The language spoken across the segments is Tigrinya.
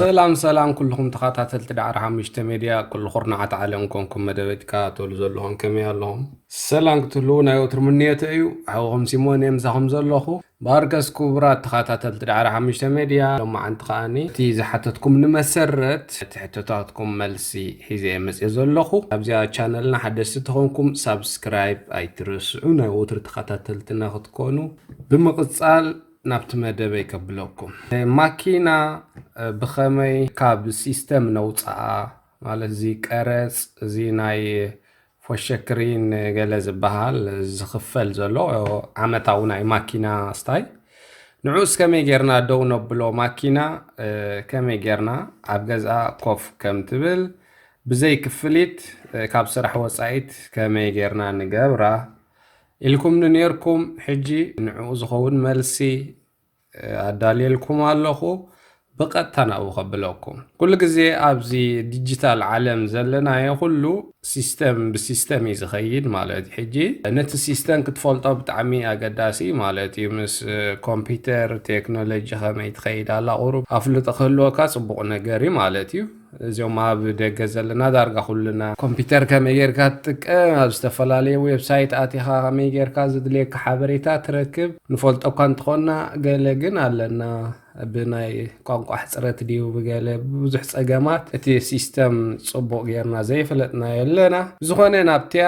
ሰላም ሰላም ኩልኹም ተኸታተልቲ ዳዕሮ ሓሙሽተ ሜድያ፣ ኩሉ ኩርናዓት ዓለም ኮንኩም መደበትካ ትብሉ ዘለኹም ከመይ ኣለኹም? ሰላም ክትህልዉ ናይ ወትሩ ምንየተ እዩ። ሓውኹም ሲሞን እየ ምሳኹም ዘለኹ። ባርከስ ክቡራት ተኸታተልቲ ዳዕሮ ሓሙሽተ ሜድያ፣ ሎማዓንቲ ከኣኒ እቲ ዝሓተትኩም ንመሰረት እቲ ሕቶታትኩም መልሲ ሒዘ እየ መፅየ ዘለኹ። ኣብዚኣ ቻነልና ሓደስቲ ተኾንኩም ሳብስክራይብ ኣይትረስዑ፣ ናይ ወትሩ ተኸታተልትና ክትኮኑ። ብምቕፃል ናብቲ መደበይ ከብለኩም። ማኪና ብኸመይ ካብ ሲስተም ነውፅኣ፣ ማለት እዚ ቀረፅ፣ እዚ ናይ ፎሸክሪን ገለ ዝበሃል ዝኽፈል ዘሎ ዓመታዊ ናይ ማኪና ስታይ፣ ንዑስ ከመይ ጌርና ደው ነብሎ? ማኪና ከመይ ጌርና ኣብ ገዝኣ ኮፍ ከም ትብል፣ ብዘይ ክፍሊት ካብ ስራሕ ወፃኢት ከመይ ጌርና ንገብራ ኢልኩምኒ ኔርኩም። ሕጂ ንዕኡ ዝኸውን መልሲ ኣዳልየልኩም ኣለኹ። ብቐጥታ ናብኡ ከብለኩም። ኩሉ ግዜ ኣብዚ ዲጂታል ዓለም ዘለናዮ ኩሉ ሲስተም ብሲስተም እዩ ዝኸይድ ማለት እዩ። ሕጂ ነቲ ሲስተም ክትፈልጦ ብጣዕሚ ኣገዳሲ ማለት እዩ። ምስ ኮምፒውተር ቴክኖሎጂ ከመይ ትኸይድ ኣላ ቁሩብ ኣፍልጦ ክህልወካ ጽቡቕ ነገር እዩ ማለት እዩ። እዚኦም ኣብ ደገ ዘለና ዳርጋ ኩልና ኮምፒውተር ከመይ ጌርካ ትጥቀም፣ ኣብ ዝተፈላለዩ ዌብሳይት ኣቲኻ ከመይ ጌርካ ዝድልየካ ሓበሬታ ትረክብ ንፈልጦ እኳ እንተኾንና፣ ገለ ግን ኣለና ብናይ ቋንቋ ሕጽረት ድዩ ብገለ ብዙሕ ጸገማት እቲ ሲስተም ጽቡቕ ጌርና ዘይፈለጥናዮ ኣለና። ብዝኾነ ናብቲያ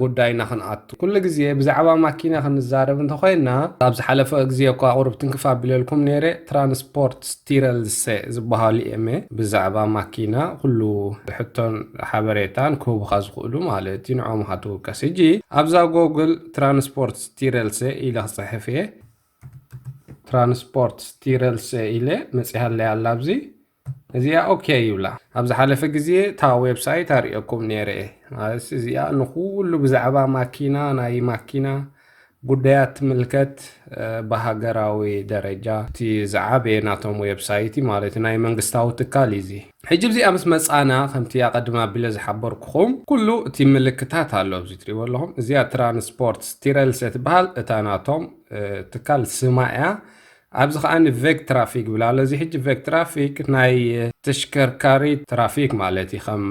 ጉዳይና ክንኣቱ። ኩሉ ግዜ ብዛዕባ ማኪና ክንዛረብ እንተኾይንና፣ ኣብ ዝሓለፈ ግዜ እኳ ቁሩብ ትንክፍ ኣቢለልኩም ነይረ። ትራንስፖርት ስቲረልሰ ዝበሃሉ እዮም ብዛዕባ ማኪና ኩሉ ሕቶን ሓበሬታን ክህቡኻ ዝኽእሉ ማለት እዩ። ንዕኦም ኢኻ ትውከስ። ሕጂ ኣብዛ ጎግል ትራንስፖርት ስቲረልሰ ኢለ ክጽሕፍ እየ። ትራንስፖርት ስቲረልሰ ኢለ መጺሃለይ ኣላ ኣብዚ። እዚኣ ኦኬ ይብላ። ኣብ ዝሓለፈ ግዜ እታ ዌብሳይት ኣርእየኩም ነይረ እየ። ማለት እዚኣ ንኹሉ ብዛዕባ ማኪና፣ ናይ ማኪና ጉዳያት ትምልከት፣ እ፣ ብሃገራዊ ደረጃ እቲ ዝዓበየ ናቶም ዌብሳይት እዩ ማለት እዩ፣ ናይ መንግስታዊ ትካል እዩ እዚ። ሕጂ እዚኣ ምስ መጻና፣ ከምቲ ኣቐድም ኣቢለ ዝሓበርኩኹም፣ ኩሉ እቲ ምልክታት ኣሎ ኣብዚ ትሪእዎ ኣለኹም። እዚኣ ትራንስፖርት ስቲረልሰ ትበሃል፣ እታ ናቶም፣ እ፣ ትካል ስማ እያ። ኣብዚ ከኣ ቬግ ትራፊክ ይብል ኣሎ። እዚ ሕጂ ቬግ ትራፊክ ናይ ተሽከርካሪ ትራፊክ ማለት እዩ። ከም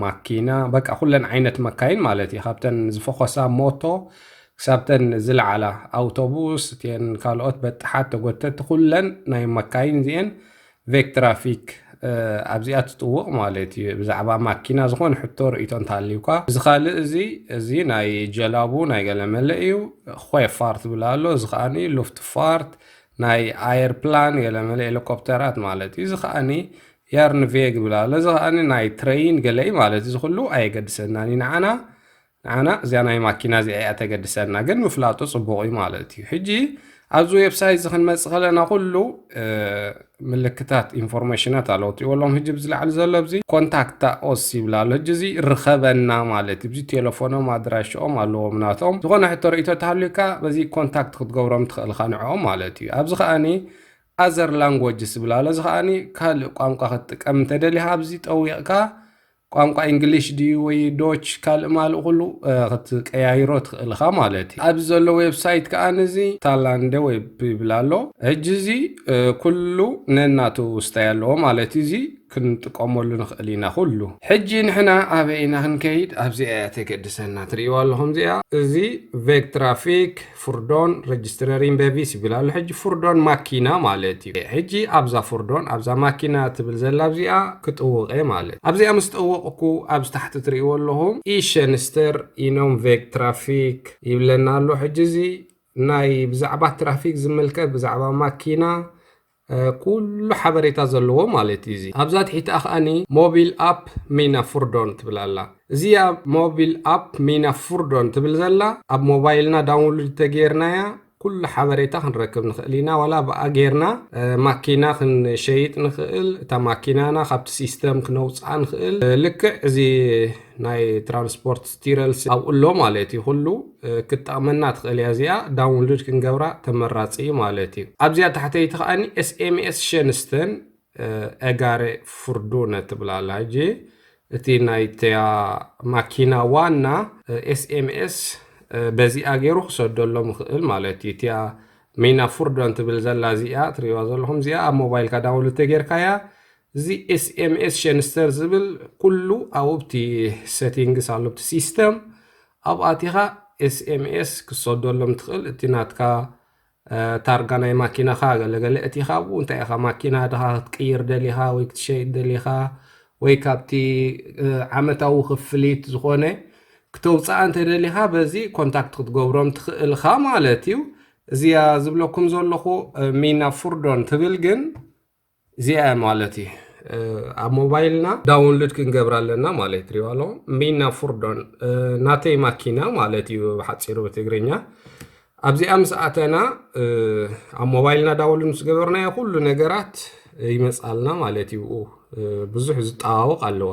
ማኪና፣ በቃ ኩለን ዓይነት መካይን ማለት እዩ። ካብተን ዝፈኾሳ ሞቶ ክሳብተን ዝለዓላ ኣውቶቡስ፣ እተን ካልኦት በጣሓት ተጎተቲ፣ ኩለን ናይ መካይን እዚአን ቬግ ትራፊክ፣ እ፣ ኣብዚኣ ትጥውቕ ማለት እዩ። ብዛዕባ ማኪና ዝኾነ ሕቶ ርእይቶ እንተሃልዩካ፣ እዚ ካልእ እዚ፣ እዚ ናይ ጀላቡ ናይ ገለመለ እዩ። ኾይፋርት ትብል ኣሎ። እዚ ከኣ ሉፍትፋርት ናይ ኣየርፕላን ገለመለ ሄሊኮፕተራት ማለት እዩ። እዚ ከኣኒ ያርንቬግ ይብል ኣሎ። እዚ ከኣኒ ናይ ትሬይን ገለ እዩ ማለት እዩ። እዚ ኩሉ ኣየገድሰናን እዩ ንዓና። ንዓና እዚኣ ናይ ማኪና እዚኣ እያ ተገድሰና፣ ግን ምፍላጡ ጽቡቕ እዩ ማለት እዩ። ሕጂ ኣብዚ ዌብሳይት እዚ ክንመጽእ ከለና ኩሉ፣ እ፣ ምልክታት ኢንፎርሜሽናት ኣለዉ። ትሪእዎ ኣለኹም ሕጂ ብዝላዕሊ ዘሎ ኣብዚ ኮንታክታ ኦስ ይብል ኣሎ። ሕጂ እዚ ርኸበና ማለት እዩ። እዚ ቴሌፎኖም ኣድራሽኦም ኣለዎም ናቶም። ዝኾነ ሕቶ ርእይቶ ተሃልዩካ በዚ ኮንታክት ክትገብሮም ትኽእል ኢኻ ንዕኦም ማለት እዩ። ኣብዚ ከኣኒ ኣዘር ላንጉጅስ ይብል ኣሎ። እዚ ከኣኒ ካልእ ቋንቋ ክትጥቀም እንተደሊኻ ኣብዚ ጠዊቕካ ቋንቋ እንግሊሽ ድዩ ወይ ዶች ካልእ ማልእ ኩሉ፣ እ፣ ክትቀያይሮ ትኽእል ኢኻ ማለት እዩ። ኣብዚ ዘሎ ዌብሳይት ከኣ ነዚ ታላንደ ዌብ ይብል ኣሎ። ሕጂ እዚ፣ እ፣ ኩሉ ነናቱ ስታይ ኣለዎ ማለት እዩ። እዚ ክንጥቀመሉ ንኽእል ኢና ኩሉ። ሕጂ ንሕና ኣበይ ኢና ክንከይድ? ኣብዚኣ እያ ተገድሰና። ትርእይዋ ኣለኹም እዚኣ። እዚ ቬግ ትራፊክ ፍርዶን ረጅስትረሪን በቪስ ይብል ኣሎ። ሕጂ ፍርዶን ማኪና ማለት እዩ። ሕጂ ኣብዛ ፍርዶን፣ ኣብዛ ማኪና ትብል ዘላ ኣብዚኣ ክጥውቕ እየ ማለት። ኣብዚኣ ምስ ጠወቕኩ ኣብዚ ታሕቲ ትርእይዎ ኣለኹም፣ ኢሸንስተር ኢኖም ቬግ ትራፊክ ይብለና ኣሎ። ሕጂ እዚ ናይ ብዛዕባ ትራፊክ ዝምልከት፣ ብዛዕባ ማኪና፣ እ፣ ኩሉ ሓበሬታ ዘለዎ ማለት እዩ። እዚ ኣብዛ ትሒታ ከኣኒ ሞቢል ኣፕ ሚና ፍርዶን ትብል ኣላ። እዚኣ ሞቢል ኣፕ ሚና ፍርዶን ትብል ዘላ ኣብ ሞባይልና ዳውንሎድ ተገይርናያ ኩሉ ሓበሬታ ክንረክብ ንኽእል ኢና። ዋላ ብኣ ጌርና፣ እ፣ ማኪና ክንሸይጥ ንኽእል። እታ ማኪናና ካብቲ ሲስተም ክነውፅኣ ንኽእል። እ፣ ልክዕ እዚ ናይ ትራንስፖርት ስቲረልስ ኣብኡ ኣሎ ማለት እዩ። ኩሉ፣ እ፣ ክትጠቕመና ትኽእል እያ። እዚኣ ዳውንሎድ ክንገብራ ተመራፂ እዩ ማለት እዩ። ኣብዚኣ ታሕተይቲ ከኣኒ ኤስ ኤም ኤስ ሸንስተን፣ እ፣ ኤጋረ ፍርዱነ ትብል ኣላ። ሕጂ እቲ ናይታ ማኪና ዋና፣ እ፣ ኤስ ኤም ኤስ፣ እ፣ በዚኣ ገይሩ ክሰደሎም ይኽእል ማለት እዩ። እቲኣ ሚና ፍርዶን ትብል ዘላ እዚኣ ትርእይዋ ዘለኹም፣ እዚኣ ኣብ ሞባይልካ ዳውንሎድ ተጌርካያ እዚ ኤስኤምኤስ ሸንስተር ዝብል ኩሉ ኣብቲ ሴቲንግስ ኣሎ፣ ኣብቲ ሲስተም ኣብኣቲኻ ኤስኤምኤስ ክሰደሎም ትኽእል። እቲ ናትካ ታርጋ ናይ ማኪናኻ ገለገለ እቲ ካብኡ እንታይ ኢኻ ማኪና ድኻ ክትቅይር ደሊኻ ወይ ክትሸይጥ ደሊኻ ወይ ካብቲ ዓመታዊ ክፍሊት ዝኾነ ክተውፅኣ እንተደሊኻ በዚ ኮንታክት ክትገብሮም ትኽእልኻ ማለት እዩ። እዚኣ ዝብለኩም ዘለኹ ሚና ፉርዶን ትብል ግን እዚኣ ማለት እዩ። ኣብ ሞባይልና ዳውንሉድ ክንገብር ኣለና ማለት እዩ። ትሪዋ ኣለኹም ሚና ፉርዶን ናተይ ማኪና ማለት እዩ ብሓፂሩ ብትግርኛ። ኣብዚኣ ምስ ኣተና ኣብ ሞባይልና ዳውንሎድ ምስ ገበርናዮ ኩሉ ነገራት ይመፅኣልና ማለት እዩ። ብዙሕ ዝጠዋወቕ ኣለዋ።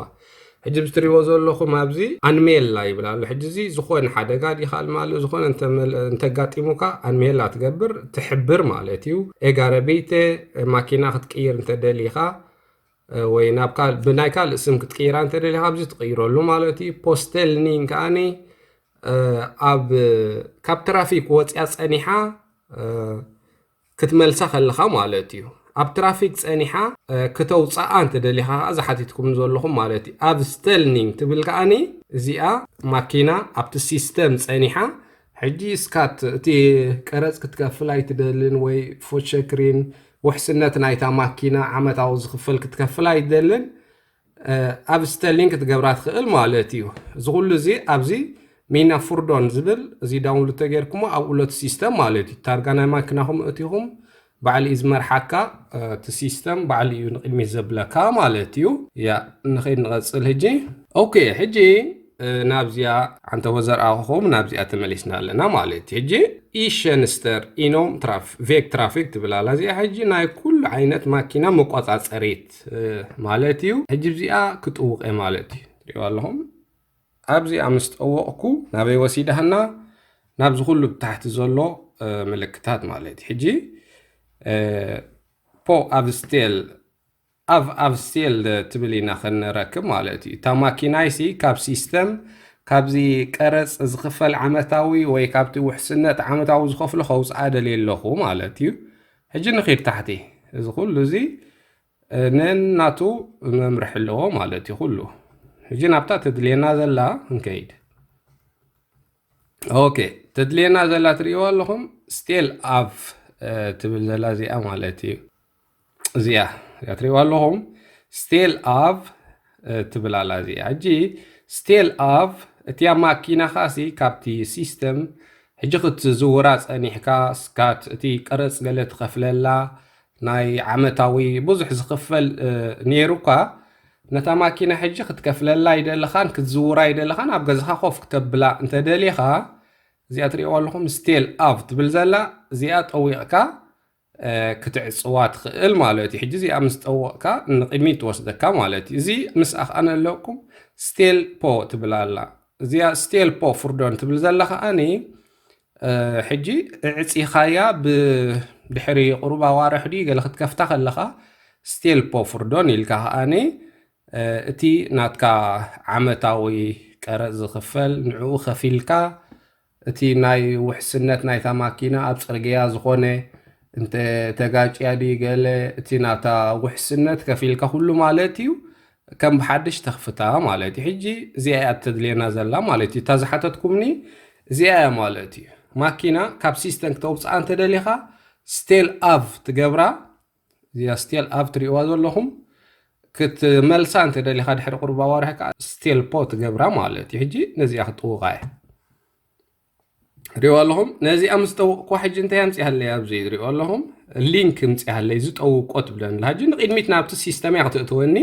ሕጂ ብትሪዎ ዘለኹም ኣብዚ ኣንሜላ ይብል ኣሎ። ሕጂ እዚ ዝኾነ ሓደጋ ዲኻ ኣልማሉ ዝኾነ እንተጋጢሙካ ኣንሜላ ትገብር ትሕብር ማለት እዩ። ኤጋረቤተ ማኪና ክትቅይር እንተደሊኻ ወይ ናብ ብናይ ካልእ ስም ክትቅይራ እንተደሊኻ ኣብዚ ትቅይረሉ ማለት እዩ። ፖስተልኒን ከዓኒ ኣብ ካብ ትራፊክ ወፅያ ፀኒሓ ክትመልሳ ከለኻ ማለት እዩ። ኣብ ትራፊክ ፀኒሓ ክተውፅኣ እንተደሊኻ ከዓ ዝሓቲትኩም ዘለኹም ማለት እዩ። ኣብ ስተልኒንግ ትብል ከዓኒ እዚኣ ማኪና ኣብቲ ሲስተም ፀኒሓ ሕጂ ስካት እቲ ቀረፅ ክትከፍል ኣይትደልን ወይ ፎሸክሪን ውሕስነት ናይታ ማኪና ዓመታዊ ዝኽፈል ክትከፍል ኣይትደልን ኣብ ስተሊን ክትገብራ ትኽእል ማለት እዩ። እዚ ኩሉ እዚ ኣብዚ ሚና ፉርዶን ዝብል እዚ ዳውንሎድ ተገይርኩሞ ኣብኡ ሎት ሲስተም ማለት እዩ። ታርጋ ናይ ማኪናኹም እቲኹም ባዕሉ እዩ ዝመርሓካ። እቲ ሲስተም ባዕሉ እዩ ንቅድሚት ዘብለካ ማለት እዩ። ያ ንኸይድ ንቐፅል ሕጂ። ኦኬ ሕጂ ናብዚኣ ዓንተቦ ዘርኣኹም ናብዚኣ ተመሊስና ኣለና ማለት እዩ። ሕጂ ኢሸንስተር ኢኖም ቬክ ትራፊክ ትብል ኣላ። እዚኣ ሕጂ ናይ ኩሉ ዓይነት ማኪና መቆፃፀሪት ማለት እዩ። ሕጂ እዚኣ ክጥውቀ ማለት እዩ። ትሪእዋ ኣለኹም ኣብዚኣ ምስ ጠወቕኩ ናበይ ወሲዳህና? ናብዚ ኩሉ ብታሕቲ ዘሎ ምልክታት ማለት እዩ። ሕጂ ፖ ኣብ ስቴል ኣብ ኣብ ስቴል ትብል ኢና ክንረክብ ማለት እዩ። እታ ማኪናይሲ ካብ ሲስተም ካብዚ ቀረፅ ዝኽፈል ዓመታዊ ወይ ካብቲ ውሕስነት ዓመታዊ ዝኸፍሎ ከውፅኣ ደልየ ኣለኹ ማለት እዩ። ሕጂ ንኺድ ታሕቲ እዚ ኩሉ እዚ ነናቱ መምርሒ ኣለዎ ማለት እዩ። ኩሉ ሕጂ ናብታ ተድልየና ዘላ እንከይድ። ኦኬ ተድልየና ዘላ ትርእይዋ ኣለኹም ስቴል ኣቭ ትብል ዘላ እዚኣ ማለት እዩ። እዚኣ እዚኣ ትርእይዋ ኣለኹም ስቴል ኣቭ ትብል ኣላ እዚኣ። ሕጂ ስቴል ኣቭ እቲያ ማኪናኻሲ ካብቲ ሲስተም ሕጂ ክትዝውራ ጸኒሕካ ስካት እቲ ቀረጽ ገለ ትኸፍለላ ናይ ዓመታዊ ብዙሕ ዝኽፈል ነይሩ እኳ ነታ ማኪና ሕጂ ክትከፍለላ ኣይደለኻን ክትዝውራ ኣይደለኻን ኣብ ገዛኻ ኮፍ ክተብላ እንተደሊኻ እዚኣ ትሪእዋ ኣለኹም ስቴል ኣቭ ትብል ዘላ እዚኣ ጠዊቕካ ክትዕፅዋ ትኽእል ማለት እዩ። ሕጂ እዚኣ ምስ ጠወቕካ ንቕድሚት ትወስደካ ማለት እዩ። እዚ ምስ ኣኽኣነ ኣለኩም ስቴል ፖ ትብል ኣላ። እዚኣ ስቴል ፖ ፍርዶን ትብል ዘላ ከዓኒ ሕጂ እዕፂኻያ ብድሕሪ ቁሩብ ኣዋርሕ ድዩ ገለ ክትከፍታ ከለኻ ስቴል ፖ ፍርዶን ኢልካ ከዓኒ እቲ ናትካ ዓመታዊ ቀረፅ ዝኽፈል ንዕኡ ከፊልካ እቲ ናይ ውሕስነት ናይታ ማኪና ኣብ ፅርግያ ዝኾነ እንተ ተጋጭያ ድዩ ገለ እቲ ናታ ውሕስነት ከፊልካ ኩሉ ማለት እዩ ከም ብሓድሽ ተኽፍታ ማለት እዩ። ሕጂ እዚኣ እያ ተድልየና ዘላ ማለት እዩ። እታ ዝሓተትኩምኒ እዚኣ እያ ማለት እዩ። ማኪና ካብ ሲስተም ክተውፅኣ እንተደሊኻ ስቴል ኣቭ ትገብራ እዚኣ ስቴል ኣቭ ትሪእዋ ዘለኹም ክትመልሳ እንተደሊኻ ድሕሪ ቁሩብ ኣዋርሕ ከዓ ስቴል ፖ ትገብራ ማለት እዩ። ሕጂ ነዚኣ ክጥውቓ እየ ሪእዋ ኣለኹም ነዚኣ ምስ ጠወቕኳ ሕጂ እንታይ ኣምፅኣለይ ኣብዚ ሪእዋ ኣለኹም ሊንክ ምፅኣለይ ዝጠውቆ ትብለኒ ኣላ ሕጂ ንቅድሚት ናብቲ ሲስተም እያ ክትእትወኒ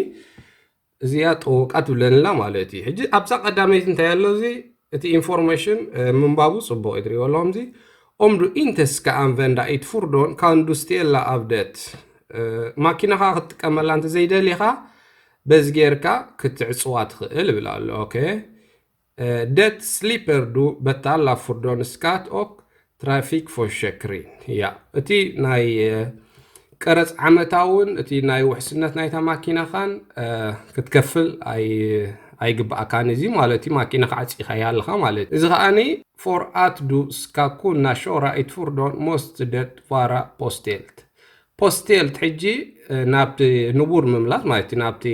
እዚኣ ጠወቃ ትብለንላ ማለት እዩ። ሕጂ ኣብዛ ቀዳመይቲ እንታይ ኣሎ እዚ እቲ ኢንፎርሜሽን ምንባቡ ፅቡቅ እዩ ትሪእዎ ኣለኹም እዚ om du inte ska använda ett fordon kan du ställa av det ማኪናኻ ክትጥቀመላ እንተዘይደሊኻ በዚ ጌርካ ክትዕፅዋ ትኽእል ይብል ኣሎ። ኦኬ det slipper du betala fordonsskatt och trafikförsäkring. ያ እቲ ናይ ቀረፅ ዓመታውን እቲ ናይ ውሕስነት ናይታ ማኪናኻን ክትከፍል ኣይግባኣካን እዚ ማለት እዩ። ማኪናኻ ዓፂኻያ ኣለኻ ማለት እዩ። እዚ ከዓኒ för att du ska kunna köra ett fordon måste det vara påställt. ፖስቴልት ሕጂ ናብቲ ንቡር ምምላስ ማለት እዩ፣ ናብቲ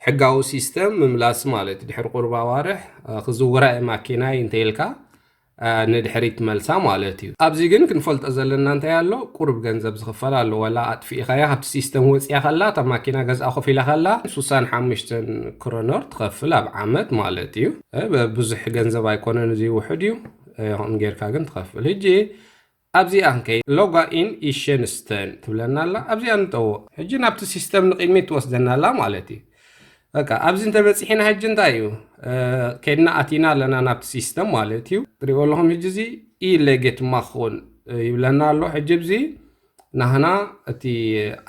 ሕጋዊ ሲስተም ምምላስ ማለት እዩ። ድሕሪ ቁርብ ኣዋርሕ ክዝውራ እየ ማኪናይ እንተኢልካ ንድሕሪት መልሳ ማለት እዩ። ኣብዚ ግን ክንፈልጦ ዘለና እንታይ ኣሎ፣ ቁርብ ገንዘብ ዝኽፈል ኣሎ። ዋላ ኣጥፊእኻያ ካብቲ ሲስተም ወፂያ ከላ፣ እታ ማኪና ገዝኣ ኮፍ ኢላ ከላ፣ ሱሳን ሓሙሽተን ክሮነር ትኸፍል ኣብ ዓመት ማለት እዩ። ብዙሕ ገንዘብ ኣይኮነን፣ እዚ ውሑድ እዩ። ከምኡ ጌርካ ግን ትኸፍል። ሕጂ ኣብዚኣ ክንከይ ሎጋ ኢን ኢሸንስተን ትብለና ኣላ። ኣብዚኣ ንጠውቕ። ሕጂ ናብቲ ሲስተም ንቕድሚት ትወስደና ኣላ ማለት እዩ። በቃ ኣብዚ እንተበፂሕና ሕጂ እንታይ እዩ፣ ከድና ኣቲና ኣለና ናብቲ ሲስተም ማለት እዩ። ትሪእዎ ኣለኹም። ሕጂ እዚ ኢለጌት ማኾን ይብለና ኣሎ። ሕጂ ብዚ ናህና እቲ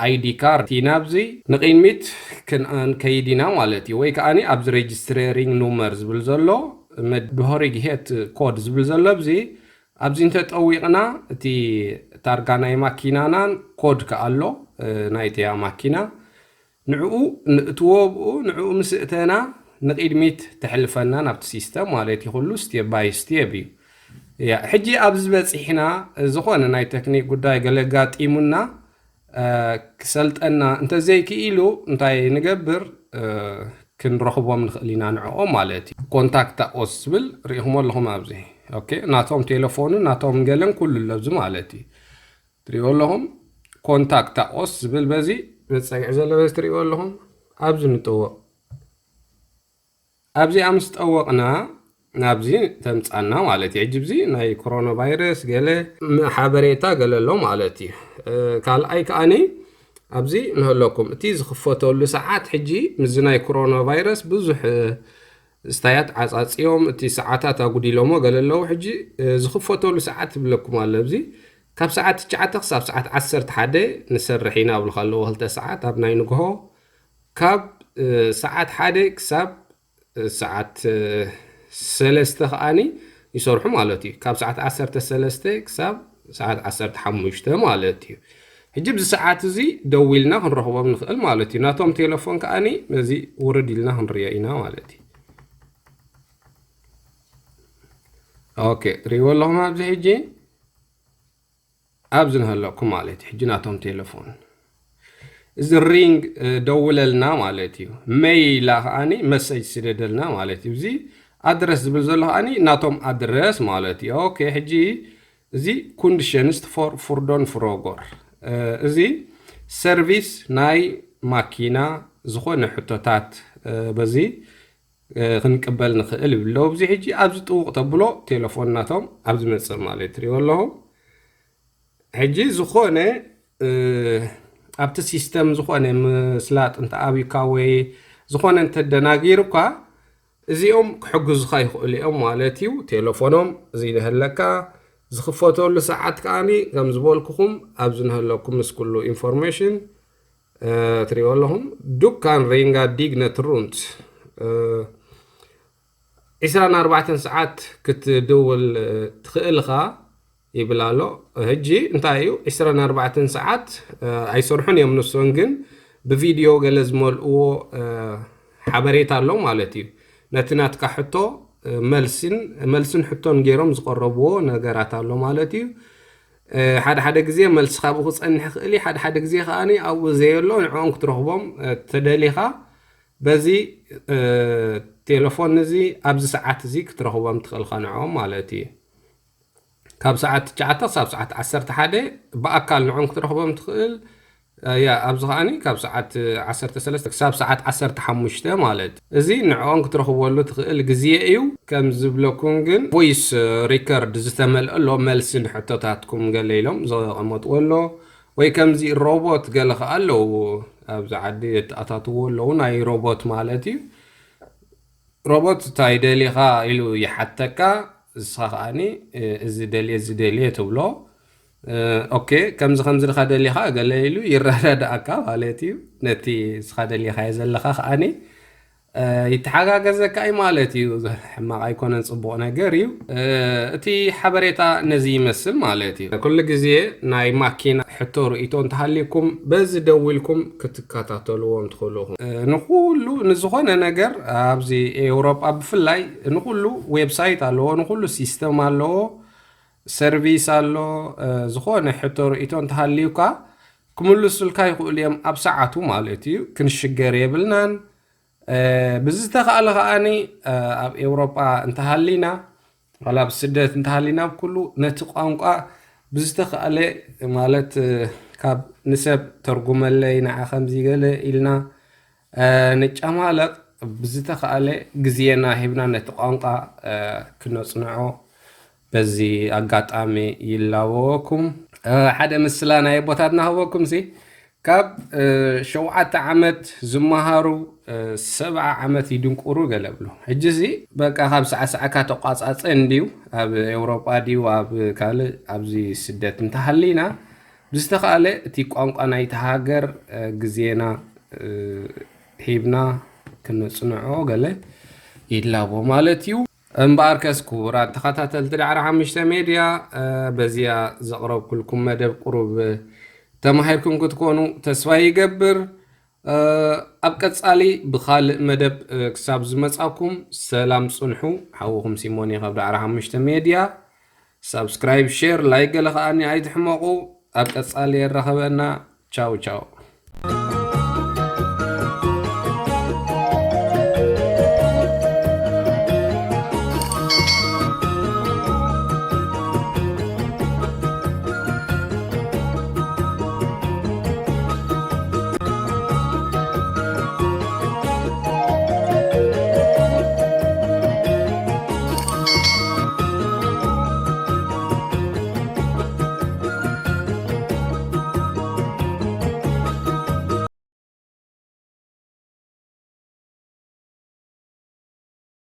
ኣይዲ ካርድ እቲ ናብዚ ንቕድሚት ክንከይድ ኢና ማለት እዩ። ወይ ከዓኒ ኣብዚ ሬጅስትሬሪንግ ኑመር ዝብል ዘሎ፣ መድሆሪግ ሄት ኮድ ዝብል ዘሎ ብዚ ኣብዚ እንተጠዊቕና እቲ ታርጋ ናይ ማኪናናን ኮድ ከኣሎ ናይተያ ማኪና ንዕኡ ንእትዎ ብኡ ንዕኡ ምስ እተና ንቕድሚት ተሕልፈና ናብቲ ሲስተም ማለት እዩ። ኩሉ ስቴፕ ባይ ስቴፕ እዩ። ያ ሕጂ ኣብዚ በፂሕና ዝኾነ ናይ ቴክኒክ ጉዳይ ገለ ጋጢሙና ክሰልጠና እንተዘይክኢሉ እንታይ ንገብር? ክንረኽቦም ንኽእል ኢና ንዕኦም ማለት እዩ። ኮንታክታ ኦስ ዝብል ርኢኹሞ ኣለኹም ኣብዚ። ኦኬ፣ ናቶም ቴሌፎኑ ናቶም ገለን ኩሉ ኣለብዚ ማለት እዩ። ትሪእዎ ኣለኹም ኮንታክታ ኦስ ዝብል በዚ በፀግዒ ዘሎ በዚ ትሪእዎ ኣለኹም። ኣብዚ ንጠወቕ። ኣብዚኣ ምስ ጠወቕና ናብዚ ተምፃና ማለት እዩ። ሕጂ ብዚ ናይ ኮሮና ቫይረስ ገለ ሓበሬታ ገለ ኣሎ ማለት እዩ። ካልኣይ ከዓኒ ኣብዚ ንህለኩም እቲ ዝኽፈተሉ ሰዓት ሕጂ ምስዚ ናይ ኮሮና ቫይረስ ብዙሕ ስታያት ዓፃፅዮም እቲ ሰዓታት ኣጉዲሎሞ ገለ ኣለዉ። ሕጂ ዝኽፈተሉ ሰዓት ይብለኩም ኣሎ። ኣብዚ ካብ ሰዓት ትሽዓተ ክሳብ ሰዓት ዓሰርተ ሓደ ንሰርሕ ኢና ኣብልካ ኣለዎ። ክልተ ሰዓት ኣብ ናይ ንግሆ ካብ ሰዓት ሓደ ክሳብ ሰዓት ሰለስተ ከዓኒ ይሰርሑ ማለት እዩ። ካብ ሰዓት ዓሰርተ ሰለስተ ክሳብ ሰዓት ዓሰርተ ሓሙሽተ ማለት እዩ። ሕጂ ብዚ ሰዓት እዚ ደዊልና ክንረኽቦም ንኽእል ማለት እዩ። ናቶም ቴሌፎን ከዓኒ በዚ ውርድ ኢልና ክንሪኦ ኢና ማለት እዩ። ኦኬ፣ ትሪእዎ ኣለኹም ኣብዚ ሕጂ ኣብዚ ንሃለኩም ማለት እዩ። ሕጂ ናቶም ቴሌፎን እዚ ሪንግ ደውለልና ማለት እዩ። መይላ ከዓኒ መሰጅ ስደደልና ማለት እዩ። እዚ ኣድረስ ዝብል ዘሎ ከዓኒ ናቶም ኣድረስ ማለት እዩ። ኦኬ፣ ሕጂ እዚ ኩንዲሸንስት ፎር ፉርዶን ፍሮጎር፣ እዚ ሰርቪስ ናይ ማኪና ዝኾነ ሕቶታት በዚ ክንቅበል ንኽእል ይብሎ። እዚ ሕጂ ኣብዚ ጥውቕ ተብሎ ቴሌፎን ናቶም ኣብዚ መፅእ ማለት ትሪእዎ ኣለኹም። ሕጂ ዝኾነ ኣብቲ ሲስተም ዝኾነ ምስላጥ እንተኣብዩካ ወይ ዝኾነ እንተደናጊሩካ እዚኦም ክሕግዙኻ ይኽእሉ እዮም ማለት እዩ። ቴሌፎኖም እዚ ንህለካ ዝኽፈተሉ ሰዓት ከዓኒ ከም ዝበልኩኹም ኣብዚ ንህለኩም ምስ ኩሉ ኢንፎርሜሽን ትሪእዎ ኣለኹም። ዱካን ሪንጋ ዲግነት ሩንት ዒስራን ኣርባዕተን ሰዓት ክትድውል ትኽእል ኢኻ ይብል ኣሎ። ሕጂ እንታይ እዩ ዒስራን ኣርባዕተን ሰዓት ኣይሰርሑን እዮም ንሶም ግን ብቪድዮ ገለ ዝመልእዎ ሓበሬታ ኣሎ ማለት እዩ። ነቲ ናትካ ሕቶ መልስን መልስን ሕቶን ገይሮም ዝቀረብዎ ነገራት ኣሎ ማለት እዩ። ሓደ ሓደ ግዜ መልሲ ካብኡ ክፀንሕ ይኽእል እዩ። ሓደ ሓደ ግዜ ከዓኒ ኣብኡ ዘየሎ ንዕኦም ክትረኽቦም ተደሊኻ በዚ ቴሌፎን እዚ ኣብዚ ሰዓት እዚ ክትረኽቦም ትኽእልካ ንዕኦም ማለት እዩ። ካብ ሰዓት ትሽዓተ ክሳብ ሰዓት ዓሰርተ ሓደ ብኣካል ንዕኦም ክትረኽቦም ትኽእል። ያ ኣብዚ ከዓኒ ካብ ሰዓት ዓሰርተ ሰለስተ ክሳብ ሰዓት ዓሰርተ ሓሙሽተ ማለት እዚ ንዕኦም ክትረኽበሉ ትኽእል ግዜ እዩ። ከም ዝብለኩም ግን ቮይስ ሪከርድ ዝተመልአ ኣሎ፣ መልሲ ንሕቶታትኩም ገለ ኢሎም ዘቐመጥዎ ኣሎ። ወይ ከምዚ ሮቦት ገለ ከኣ ኣለዉ ኣብዚ ዓዲ የተኣታትዎ ኣለዉ ናይ ሮቦት ማለት እዩ። ሮቦት እንታይ ደሊኻ ኢሉ ይሓተካ፣ ንስኻ ከዓኒ እዚ ደልየ እዚ ደልየ ትብሎ። ኦኬ፣ ከምዚ ከምዚ ድኻ ደሊኻ ገለ ኢሉ ይረዳድኣካ ማለት እዩ። ነቲ ንስኻ ደሊኻዮ ዘለኻ ከዓኒ ይተሓጋገዘካ እዩ ማለት እዩ። ሕማቕ ኣይኮነን፣ ጽቡቕ ነገር እዩ። እቲ ሓበሬታ ነዚ ይመስል ማለት እዩ። ኩሉ ግዜ ናይ ማኪና ሕቶ ርእይቶ እንተሃልዩኩም በዚ ደዊልኩም ክትከታተልዎም ትኽእሉ ኢኹም። ንኹሉ ንዝኾነ ነገር ኣብዚ ኤውሮጳ ብፍላይ ንኹሉ ዌብሳይት ኣለዎ፣ ንኹሉ ሲስተም ኣለዎ፣ ሰርቪስ ኣሎ። ዝኾነ ሕቶ ርእይቶ እንተሃልዩካ ክምልሱልካ ይኽእሉ እዮም ኣብ ሰዓቱ ማለት እዩ። ክንሽገር የብልናን። ብዝተኻእለ ከዓኒ ኣብ ኤውሮጳ እንተሃሊና ዋላ ኣብ ስደት እንተሃሊና ኣብ ኩሉ ነቲ ቋንቋ ብዝተኻእለ ማለት ካብ ንሰብ ተርጉመለይ ንዓ ከምዚ ገለ ኢልና ንጫማለቕ ብዝተኻእለ ግዜና ሂብና ነቲ ቋንቋ ክነፅንዖ በዚ ኣጋጣሚ ይላበወኩም። ሓደ ምስላ ናይ ኣቦታትና ክበኩም ሲ ካብ ሸውዓተ ዓመት ዝመሃሩ ሰብዓ ዓመት ይድንቁሩ ገለ ብሎ። ሕጂ እዚ በቃ ካብ ሳዕሳዕካ ተቋጻጸ እንድዩ። ኣብ ኤውሮጳ ድዩ ኣብ ካልእ ኣብዚ ስደት እንተሃሊና ብዝተኻእለ እቲ ቋንቋ ናይቲ ሃገር ግዜና ሂብና ክነጽንዖ ገለ ይላቦ ማለት እዩ። እምበኣርከስ ክቡራት ተኸታተልቲ ዳዕሮ ሓሙሽተ ሜድያ በዚኣ ዘቕረብኩልኩም መደብ ቁሩብ ተማሂርኩም ክትኮኑ ተስፋ ይገብር። ኣብ ቀጻሊ ብኻልእ መደብ ክሳብ ዝመጻኩም ሰላም ጽንሑ። ሓውኹም ሲሞን እየ ካብ ዳዕሮ ሓሙሽተ ሜድያ። ሳብስክራይብ፣ ሼር፣ ላይክ ገለ ከኣኒ ኣይትሕመቑ። ኣብ ቀጻሊ የራኸበና። ቻው ቻው።